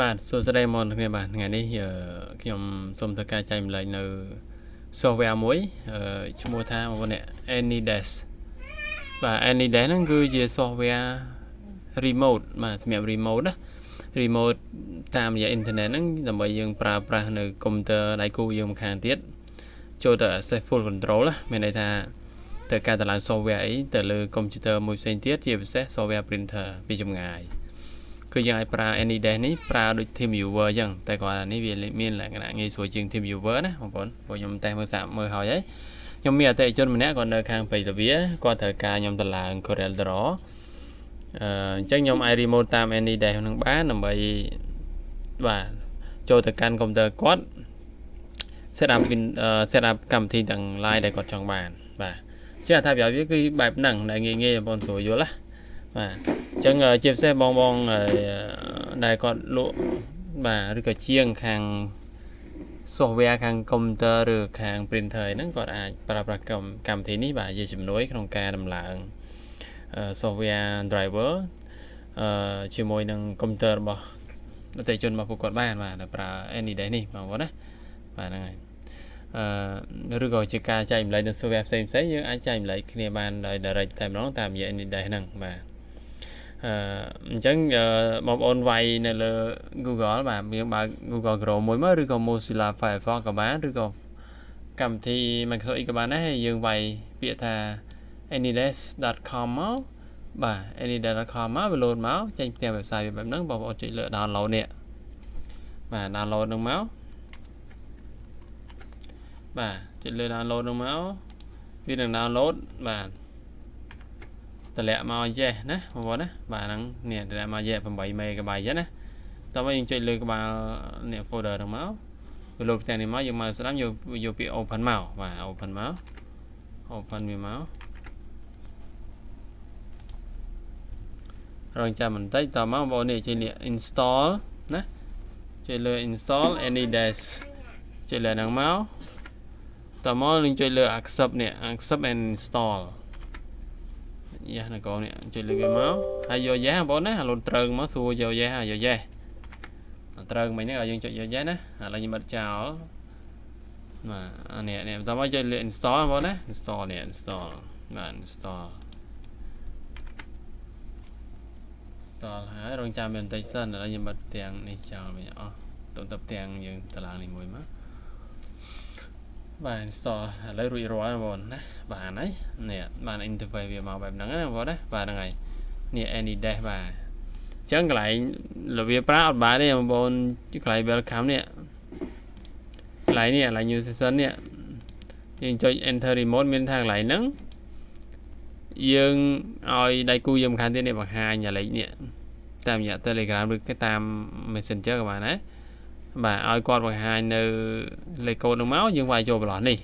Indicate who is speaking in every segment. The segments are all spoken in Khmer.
Speaker 1: បាទសួស្តីមកអ្នកគ្នាបាទថ្ងៃនេះខ្ញុំសូមធ្វើការចែកម្លែកនៅ software មួយឈ្មោះថាបងប្អូនអ្នក AnyDesk បាទ AnyDesk ហ្នឹងគឺជា software remote បាទសម្រាប់ remote ណា remote តាមរយៈអ៊ីនធឺណិតហ្នឹងដើម្បីយើងប្រើប្រាស់នៅកុំព្យូទ័រដៃគូយើងម្ខាងទៀតចូលទៅ access full control ណាមានន័យថាត្រូវការតម្លើង software អីទៅលើកុំព្យូទ័រមួយផ្សេងទៀតជាពិសេស software printer ពីចម្ងាយគឺយើងអាចប្រើ AnyDesk នេះប្រើដូច TeamViewer អញ្ចឹងតែគ្រាន់តែនេះវាមានលក្ខណៈងាយស្រួលជាង TeamViewer ណាបងប្អូនព្រោះខ្ញុំតេស្តមើលសាកមើលហើយហើយខ្ញុំមានអតិថិជនម្នាក់គាត់នៅខាងព្រៃលាវាគាត់ត្រូវការខ្ញុំតម្លើង Corel Draw អញ្ចឹងខ្ញុំអាច remote តាម AnyDesk នឹងបានដើម្បីបាទចូលទៅកាន់កុំព្យូទ័រគាត់ set up set up កម្មវិធីទាំង live ដែលគាត់ចង់បានបាទជាអត្ថប្រយោជន៍វាគឺបែបហ្នឹងដែលងាយងាយបងប្អូនស្រួលយល់ណាបាទអញ្ចឹងជាពិសេសបងបងដែលគាត់លក់បាទឬក៏ជាងខាង software ខាងកុំព្យូទ័រឬខាង printer ហ្នឹងគាត់អាចប្រើប្រាស់កម្មវិធីនេះបាទជាជំនួយក្នុងការដំឡើង software driver ជាមួយនឹងកុំព្យូទ័ររបស់អតិថិជនរបស់ពួកគាត់បានបាទដែលប្រើ AnyDesk នេះបងប្អូនណាបាទហ្នឹងហើយអឺឬក៏ជាការចែកម្លែកនៅ software ផ្សេងផ្សេងយើងអាចចែកម្លែកគ្នាបានដោយ direct តែម្ដងតាមរយៈ AnyDesk ហ្នឹងបាទអឺអញ្ចឹងបងប្អូនវាយនៅលើ Google បាទយើងបើក Google Chrome មួយមកឬក៏ Mozilla Firefox ក៏បានឬក៏កម្មវិធី Microsoft Edge ក៏បានដែរយើងវាយពាក្យថា anydesk.com មកបាទ anydesk.com មកវាលោតមកចេញផ្ទាំង website វាបែបហ្នឹងបងប្អូនចុចលើ download នេះបាទ download ហ្នឹងមកបាទចុចលើ download ហ្នឹងមកវានឹង download បាទតម្លាក់មកចេះណាបងប្អូនណាបាទហ្នឹងនេះតម្លាក់មកចេះ8 MB ចឹងណាតោះមកយើងចុចលើក្បាលនេះ folder ហ្នឹងមកវាលោតផ្ទាំងនេះមកយើងមកស្ដាំយកយកពាក្យ open មកបាទ open មក open វាមករងចាំបន្តិចតមកបងប្អូននេះចុចនេះ install ណាចុចលើ install AnyDesk ចុចលើហ្នឹងមកតមកនឹងចុចលើ accept នេះ accept and install yes នៅកងនេះចុចលើវាមកហើយយក yes បងប្អូនណាអាលូនត្រូវមកសួរយក yes ហើយយក yes ត្រូវមិញហ្នឹងឲ្យយើងចុចយក yes ណាឥឡូវខ្ញុំបិទចោលបាទអានេះនេះបន្តមកចុចលើ install បងប្អូនណា install នេះ install បាទ install install ហើយរងចាំវាបន្តិចសិនឥឡូវខ្ញុំបិទផ្ទាំងនេះចោលវិញអស់ទៅទៅផ្ទាំងយើងតឡើងនេះមួយមកបាទ install ឥឡូវរួចរាល់បងប្អូនណាបានហើយនេះបាន interface វាមកបែបហ្នឹងណាបងប្អូនណាបាទហ្នឹងហើយនេះ AnyDesk បាទអញ្ចឹងកន្លែងរបៀបប្រើអត់បានទេបងប្អូនកន្លែង welcome នេះកន្លែងនេះកន្លែង new session នេះយើងចុច enter remote មានថាកន្លែងហ្នឹងយើងឲ្យដៃគូយើងម្ខាងទៀតនេះបង្ហាញអាលេខនេះតាមរយៈ Telegram ឬក៏តាម Messenger ក៏បានដែរបាទឲ្យគាត់បង្ហាញនៅលេខកូដនោះមកយើងវាយចូលប្រឡោះនេះ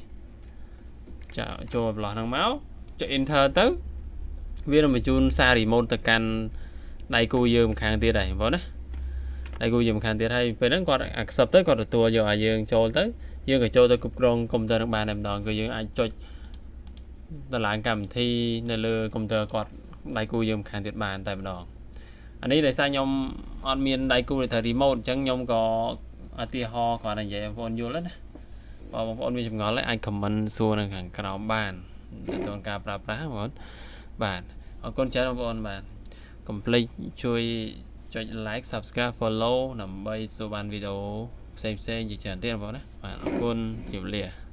Speaker 1: ចាចូលប្រឡោះហ្នឹងមកចុច enter ទៅវានឹងបញ្ជូនសារ remote ទៅកាន់ដៃគូយើងម្ខាងទៀតហើយបងប្អូនណាដៃគូយើងម្ខាងទៀតហើយពេលហ្នឹងគាត់ accept ទៅគាត់ទទួលយកឲ្យយើងចូលទៅយើងក៏ចូលទៅគ្រប់គ្រងកុំព្យូទ័រនឹងបានតែម្ដងគឺយើងអាចចុចតម្លើងកម្មវិធីនៅលើកុំព្យូទ័រគាត់ដៃគូយើងម្ខាងទៀតបានតែម្ដងអានេះដោយសារខ្ញុំអត់មានដៃគូដែលថា remote អញ្ចឹងខ្ញុំក៏ឧទាហរណ៍គ្រាន់តែនិយាយបងប្អូនយល់ណាបើបងប្អូនមានចម្ងល់អាច comment សួរនៅខាងក្រោមបានទៅតាមការប្រើប្រាស់បងប្អូនបាទអរគុណច្រើនបងប្អូនបាទកុំភ្លេចជួយចុច like subscribe follow ដើម្បីទទួលបានវីដេអូផ្សេងៗជាច្រើនទៀតបងប្អូនណាបាទអរគុណជម្រាបលា។